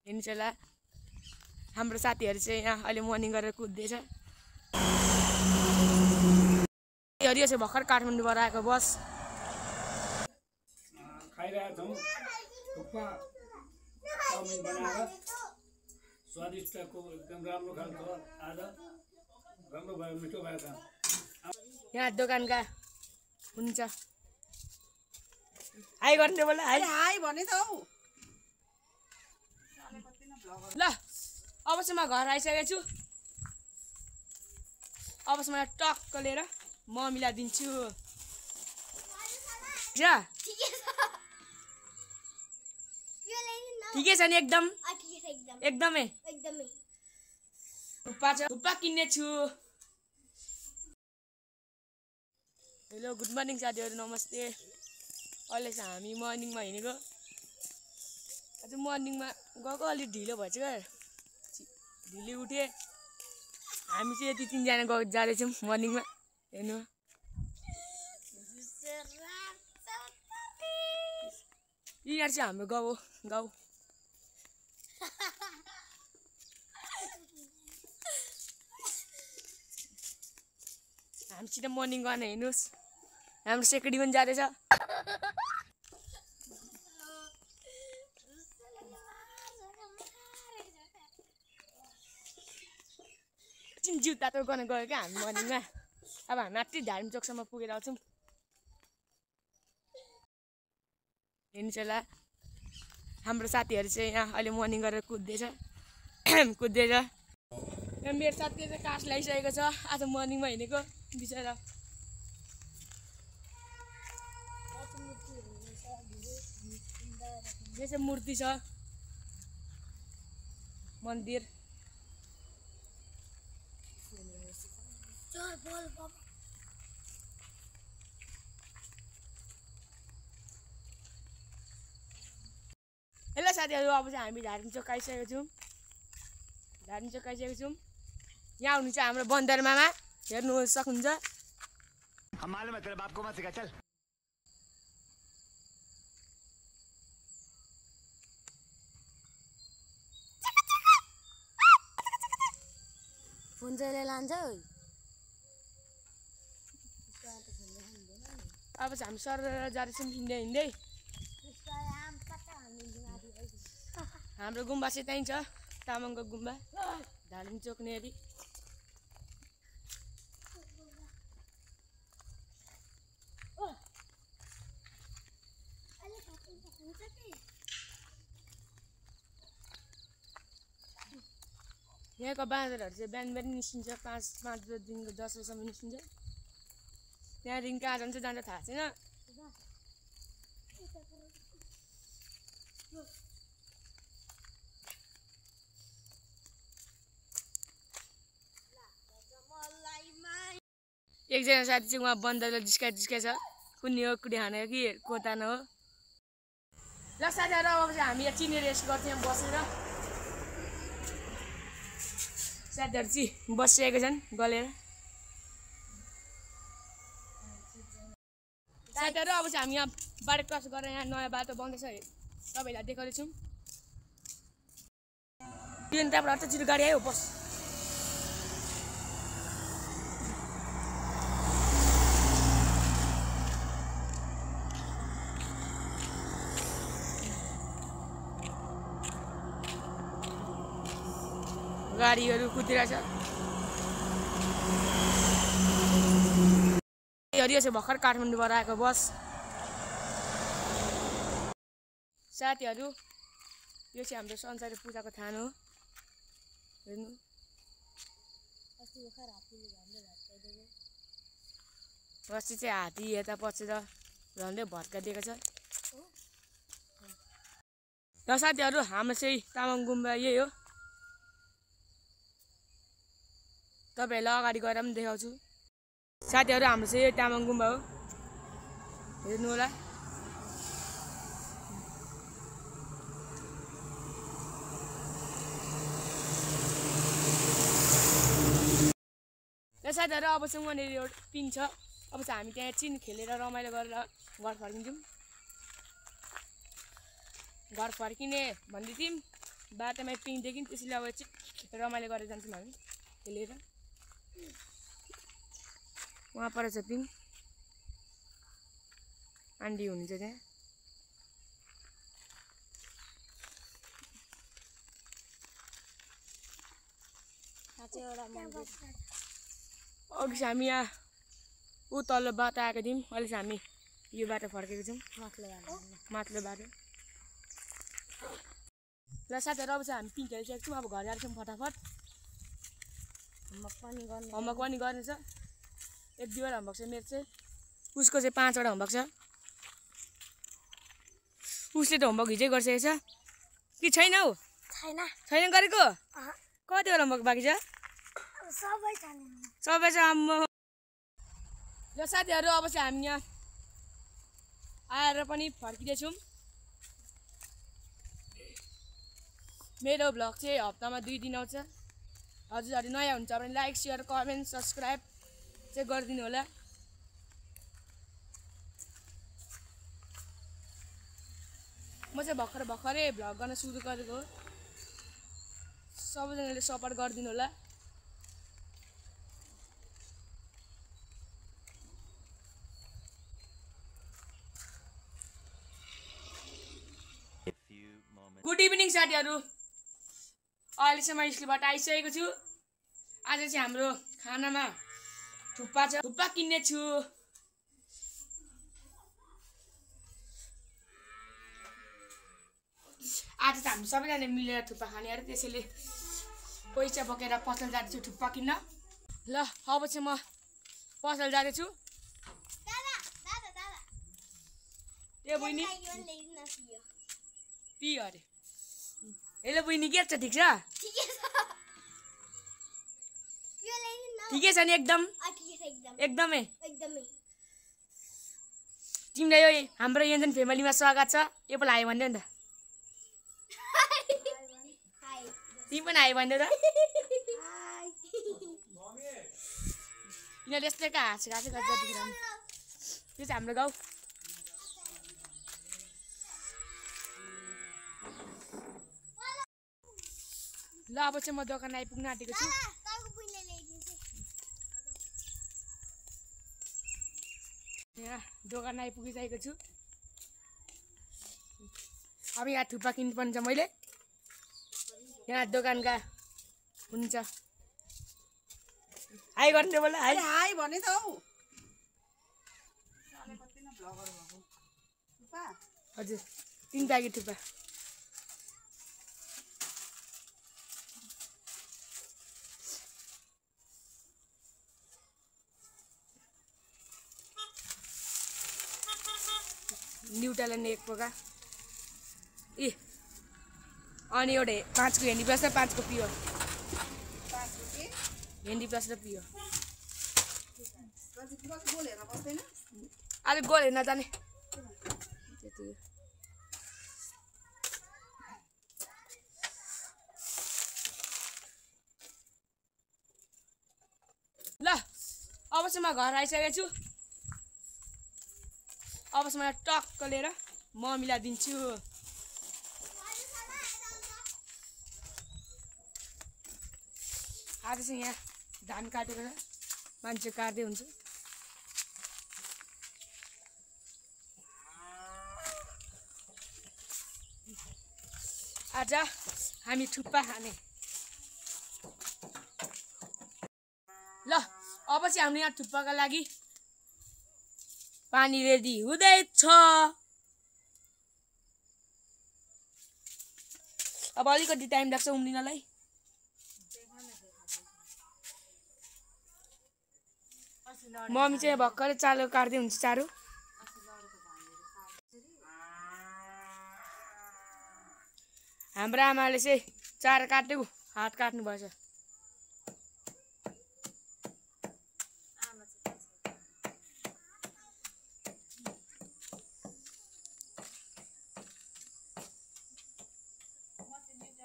हेर्नुला हाम्रो साथीहरू चाहिँ यहाँ अहिले मर्निङ गरेर कुद्दैछ। यो चाहिँ भर्खर काठमाडौँबाट आएको बस खाइरहेका छौँ। थुक्पा चाउमिन बनाएर स्वादिष्टको एकदम राम्रो खालको आज राम्रो भयो, मिठो भएको छ। यहाँ दोकानका हुन्छ हाई गर्ने बोल हाई हाई भने त हौ। ल अब चाहिँ म घर आइसकेको छु। अब चाहिँ मलाई टक्क लिएर मम्मीलाई दिन्छु। ठिकै छ नि एकदम एकदमै थुक्पा किन्ने छु। हेलो गुड मर्निङ साथीहरू, नमस्ते। अहिले चाहिँ हामी मर्निङमा हिँडेको। आज मर्निङमा गएको अलिक ढिलो भएछ क्या, ढिलो उठेँ। हामी चाहिँ यति तिनजना गएको जाँदैछौँ मर्निङमा। हेर्नु यिनीहरू चाहिँ हाम्रो गाउँ हामीसित मर्निङ गर्न हेर्नुहोस्। हाम्रो सेक्रेटरी पनि जाँदैछ। जिउ तातो गर्न गयो क्या हामी मर्निङमा। अब हामी मात्रै धार्मिक चोकसम्म पुगेर आउँछौँ। हेर्नुहोस् होला हाम्रो साथीहरू चाहिँ यहाँ अहिले मर्निङ गरेर कुद्दैछ। मेरो साथीहरू चाहिँ कास लगाइसकेको छ। आज मर्निङमा हिँडेको बिचरा। यो चाहिँ मूर्ति छ, मन्दिर। हेलो साथीहरू, अब चाहिँ हामी धार्मिक चोक आइसकेको छौँ। यहाँ हुनुहुन्छ हाम्रो बन्दर मामा, हेर्नु सक्नुहुन्छ। हम मालूम है तेरे बाप को मत सिखा, चल। फोन चाहिँ लान्छ। अब चाहिँ हामी सर जाँदैछौँ हिँड्दै। हाम्रो गुम्बा चाहिँ त्यहीँ छ, तामाङको गुम्बा, धार्मिक चोक नेरी। यहाँको बाँदरहरू चाहिँ बिहान निस्किन्छ, 5 बजीदेखिको 10 बजीसम्म निस्किन्छ। त्यहाँदेखि कहाँ जान्छ थाहा छैन। एकजना साथी चाहिँ उहाँ बन्दरले जिस्काइ छ, कुनै हो कुडी खाने हो कि कोतानो हो। ल साथीहरू, अब चाहिँ हामी यहाँ चिनी रेस्ट गर्थ्यौँ बसेर। साथीहरू चाहिँ बसिरहेको छन् गलेर। साथीहरू, अब चाहिँ हामी यहाँ बाटो क्रस गरेर यहाँ नयाँ बाटो बन्दैछ, तपाईँलाई देखाउँदैछौँ। त्यहाँबाट अझै गाडी आयो, बस। गाडीहरू कुदिरहेछ। यो चाहिँ भर्खर काठमाडौँबाट आएको बस। साथीहरू, यो चाहिँ हाम्रो संसारी पूजाको थान हो। हेर्नु अस्ति चाहिँ हात्ती यता पसेर झन्डै भत्काइदिएको छ। र साथीहरू, हाम्रो चाहिँ तामाङ गुम्बा यही हो। तपाईँहरूलाई अगाडि गएर पनि देखाउँछु। साथीहरू, हाम्रो चाहिँ यही तामाङ गुम्बा हो, हेर्नु होला। र साथीहरू, अब चाहिँ वहाँनिर एउटा पिङ छ। अब चाहिँ हामी त्यहाँ एकछिन खेलेर रमाइलो गरेर घर फर्किन्छौँ। घर फर्किने भन्दै थियौँ, बाटोमा पिङ देख्यौँ त्यसैले अब चाहिँ रमाइलो गरेर जान्छौँ हामी खेलेर वहाँ पर छ पिङ आन्टी हुनुहुन्छ त्यहाँ अघि चाहिँ हामी यहाँ ऊ तल्लो बाटो आएको थियौँ अहिले चाहिँ हामी यो बाटो फर्केको छौँ माथिल्लो बाटो ल साथीहरू अब चाहिँ हामी पिङ खेलिसकेको छौँ अब घर जान्छौँ फटाफट होमवर्क पनि गर्नु छ 1-2 वटा होमवर्क छ मेरो चाहिँ उसको चाहिँ 5 वटा होमवर्क छ उसले त होमवर्क हिजै गरिसकेको छ कि छैन हौ छैन गरेको कतिवटा होमवर्क बाँकी छ सबै छ आम्मा ल साथीहरू अब चाहिँ हामी यहाँ आएर पनि फर्किँदैछौँ मेरो भ्लग चाहिँ हप्तामा 2 दिन आउँछ हजुरहरू नयाँ हुन्छ भने लाइक सेयर कमेन्ट सब्सक्राइब चाहिँ गरिदिनु होला म चाहिँ भर्खरै भ्लग गर्न सुरु गरेको हो सबैजनाले सपोर्ट गरिदिनु होला गुड इभिनिङ साथीहरू अहिलेसम्म स्कुलबाट आइसकेको छु आज चाहिँ हाम्रो खानामा थुक्पा छ थुक्पा किन्ने छु आज त हामी सबैजना मिलेर थुक्पा खाने अरे त्यसैले पैसा बोकेर पसल जाँदैछु थुक्पा किन्न ल अब चाहिँ म पसल जाँदैछु ए बहिनी पि अरे हेलो बहिनी के छ ठिक छ ठिकै छ नि एकदमै तिमीलाई यो हाम्रो यन्जन फ्यामिलीमा स्वागत छ यो पल हाई भन्दै नि त तिमी पनि हाई भन्दै त यिनीहरूले यस्तै हाँसेको हाँसेको त्यो चाहिँ हाम्रो गाउँ ल अब चाहिँ म दोकान आइपुग्न आँटेको छु यहाँ दोकान आइपुगिसकेको छु अब यहाँ थुक्पा किन्नुपर्ने छ मैले यहाँ दोकानका हुन्छ हाई गर्नु बोल हाई भने त हौ हजुर 3 प्याकेट थुक्पा न्युट्रेला एक पोका ए अनि एउटा 5 को हेन्डी प्लस र 5 को पियो हेन्डी प्लस र पियो अलिक गोल हेर्न जाने ल अब चाहिँ म घर आइसकेको छु अब चाहिँ मलाई टक्क लिएर मम्मीलाई दिन्छु आज चाहिँ यहाँ धान काटेको छ मान्छे काट्दै हुन्छ आज हामी थुक्पा खाने ल अब चाहिँ हाम्रो यहाँ थुक्पाका लागि पानी रेडी हुँदैछ अब अलिकति टाइम लाग्छ उम्लिनलाई मम्मी चाहिँ भर्खरै चालो काट्दै हुन्छ चारो हाम्रो आमाले चाहिँ चारो काट्दै हात काट्नु भएछ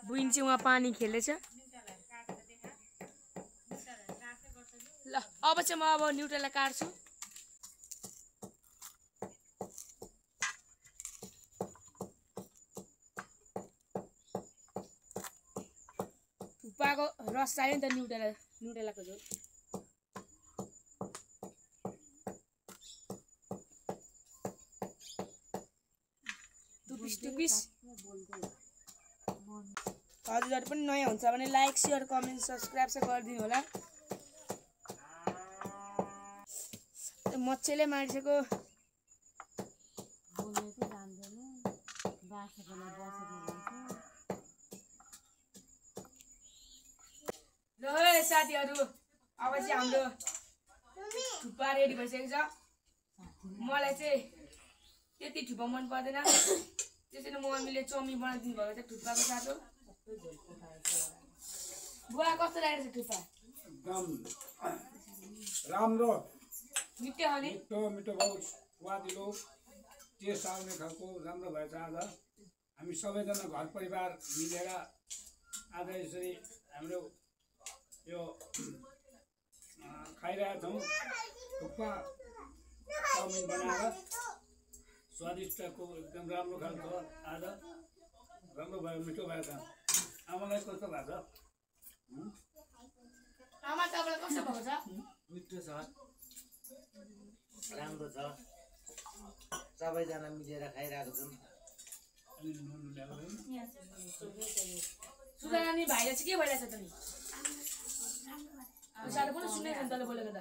बुइन चाहिँ उहाँ पानी खेलेछ ल अब चाहिँ म न्युट्रेला काट्छु थुक्पाको रस चाहियो नि त न्युटेलाको झोल टुपिस हजुरहरू पनि नयाँ हुन्छ भने लाइक सेयर कमेन्ट सब्सक्राइब चाहिँ गरिदिनु होला मच्छेले मारिसकेको ल साथीहरू अब चाहिँ हाम्रो थुक्पा रेडी भइसकेको छ मलाई चाहिँ त्यति थुक्पा मन पर्दैन त्यसैले मम्मीले चाउमिन बनाइदिनु भएको छ थुक्पाको साथो बुवा कस्तो लागेको छ थुक्पा एकदम राम्रो मिठो हो नि मिठो बहुत स्वादिलो टेस्ट आउने खालको राम्रो भएछ आज हामी सबैजना घर परिवार मिलेर आज यसरी हाम्रो यो खाइरहेका छौँ थुक्पा चाउमिन बनाएर स्वादिष्टको एकदम राम्रो खालको आज राम्रो भयो मिठो भएछ आमालाई कस्तो भएको छ आमा तपाईँलाई कस्तो भएको छ मिठो छ राम्रो छ सबैजना मिलेर खाइरहेको छौँ अनि नुन ल्याउँदैन सुधा नानी भाइलाई चाहिँ के भइरहेछ त नि साह्रो पनि सुनेको नि तँले बोलेको त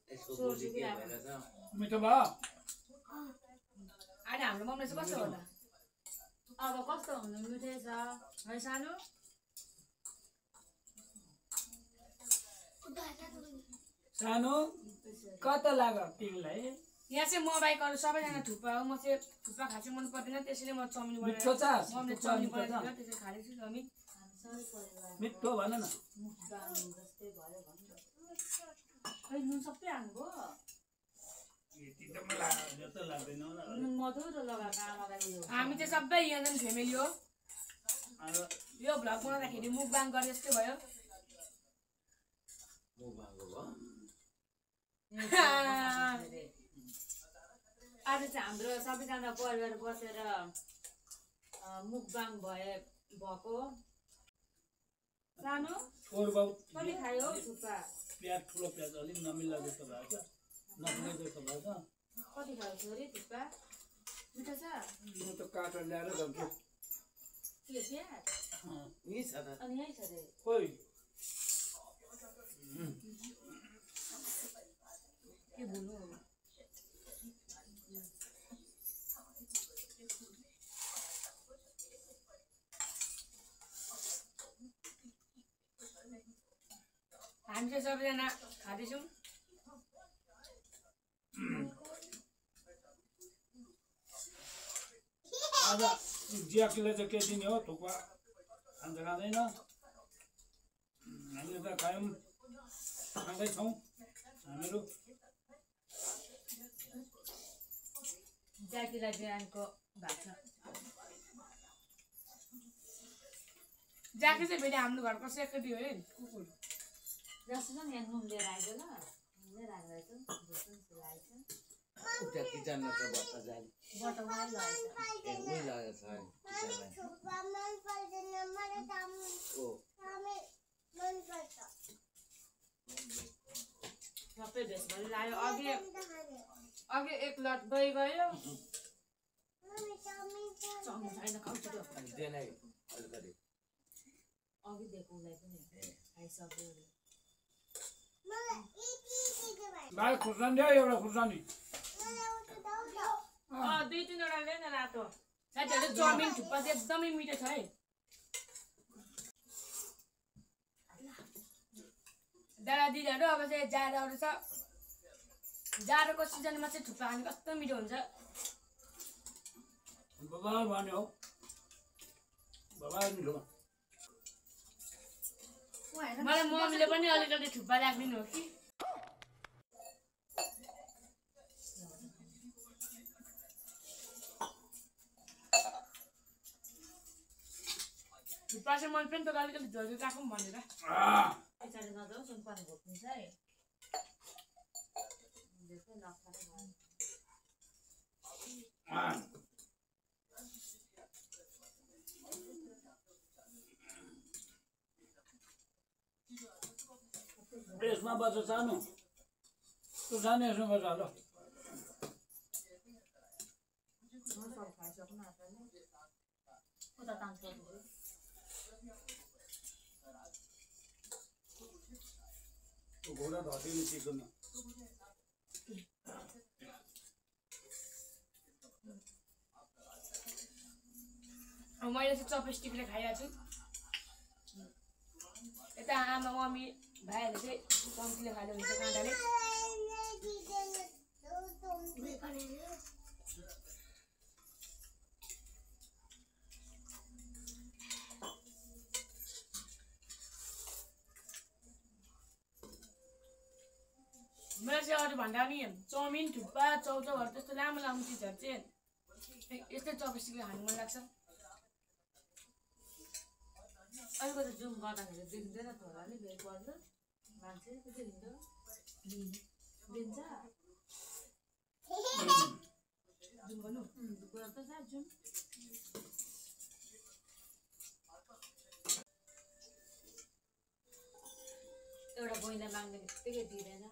यसको बोली के भइरहेछ मिठो भयो अहिले हाम्रो मम्मीले चाहिँ कस्तो होला अब कस्तो हुनु मिठै छ है सानो सानो कता लाग्यो तिमीलाई यहाँ चाहिँ म बाइक अरू सबैजना थुक्पा हो म चाहिँ थुक्पा खानु चाहिँ मन पर्दैन त्यसैले म चाउमिन मिठो छ मम्मीले चाउमिन बनाइदिन्छ त्यसै खाँदै छु चाउमिन मिठो भन न खै नुन सबै हाल्नुभयो यति त मलाई जस्तो लाग्दैन होला नुन मधुरो लगाएको आमालाई उयो हामी चाहिँ सबै यहाँनिर फ्यामिली हो अब यो भ्लग बनाउँदाखेरि मुखबाङ गरे जस्तै भयो मुख भागो भयो आज चाहिँ हाम्रो सबैजना परिवार बसेर मुखबाङ भएको सानो फोहोर बाउ कति खायो थुक्पा प्याज ठुलो प्याज अलिक नमिल्ला जस्तो भएको छ नपुगे जस्तो भएको छ कति खायो छोरी थुक्पा मिठो छ म त काटेर ल्याएर जान्छु के प्याज यही छ त अनि यही छ रे खोइ के बोल्नु हामी चाहिँ सबैजना खाँदैछौँ आज जियाकीलाई चाहिँ के दिने हो थुक्पा खान्छ खाँदैन हामीले त खायौँ खाँदैछौँ हामीहरू ज्याकीलाई बिहानको भएको छ ज्याके चाहिँ फेरि हाम्रो घरको सेक्रेटरी हो नि कुकुर जस्तो छ नि यहाँ नुन लिएर आइज ल नुन लिएर आएको रहेछ उता किचनमा छ बट्टा जाली बटाउनै लगाएछ ए उही लगेको छ किचनमा ओ सबै भेज भरि लाग्यो अघि एक लट दही गयो चाउमिन छैन खाउँछु त अनि त्यसलाई अलिकति अघि दिएको उसलाई पनि खाइसक्यो भाइ खुर्सानी ल्याऊ एउटा खुर्सानी दुई तिनवटा ल्याएन रातो साथीहरू चाउमिन थुक्पा चाहिँ एकदमै मिठो छ है दादा दिदीहरू अब चाहिँ जाडोहरू छ जाडोको सिजनमा चाहिँ थुक्पा खानु कस्तो मिठो हुन्छ बबाल भन्यो हौ बबाल मिठो मलाई मम्मीले पनि अलिकति थुक्पा राखिदिनु हो कि थुक्पा चाहिँ मन पनि त अलिकति झोल राखौँ भनेर पछाडि नजाऊ सुनपानी भोट्नुहुन्छ है यसमा बच्चा सानो त्यो सानो यसमा बच्चा ल घोडा धर्दिनु चिकन मैले चाहिँ चपस्टिकले खाइरहेको छु यता आमा मम्मी भाइहरूले चाहिँ चम्चीले खाँदो हुन्छ काँटाले मलाई चाहिँ अरू भन्दा पनि चाउमिन थुक्पा चाउचाउहरू त्यस्तो लामो लामो चिजहरू चाहिँ यस्तै चपस्टिकले खानु मन लाग्छ अलिकति जुम गर्दाखेरि दिँदैन त होला नि भेट पर्छ मान्छे कति दिन्छ दिन्छ जुम गर्नु कुरा त जा जुम एउटा बहिनी माग्ने बित्तिकै दिँदैन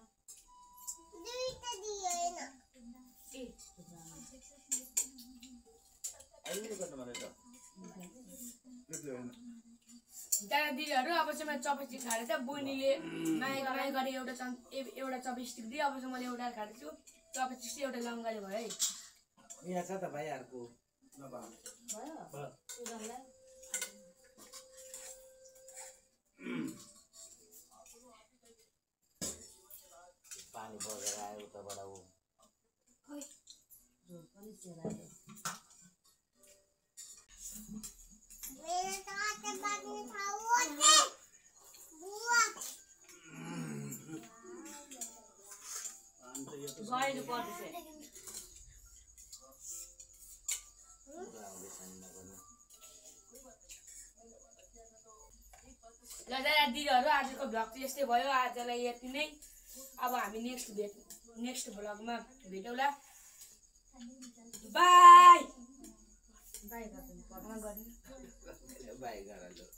त्यहाँ दिदीहरू अब चाहिँ मैले चपस्टिक खाएर चाहिँ बहिनीले माया माया गरे एउटा चपस्टिक दिएँ अब चाहिँ मैले एउटा खाएको छु चपस्टिक चाहिँ एउटा लङ्गाले भयो है यहाँ छ त भाइ अर्को पानी बगेर आयो उताबाट ऊ गएर पर्दैछ ल दिदीहरू आजको भ्लग चाहिँ यस्तै भयो आजलाई यति नै अब हामी नेक्स्ट भ्लगमा भेटौँला बाई बाई गर्नु बाई गर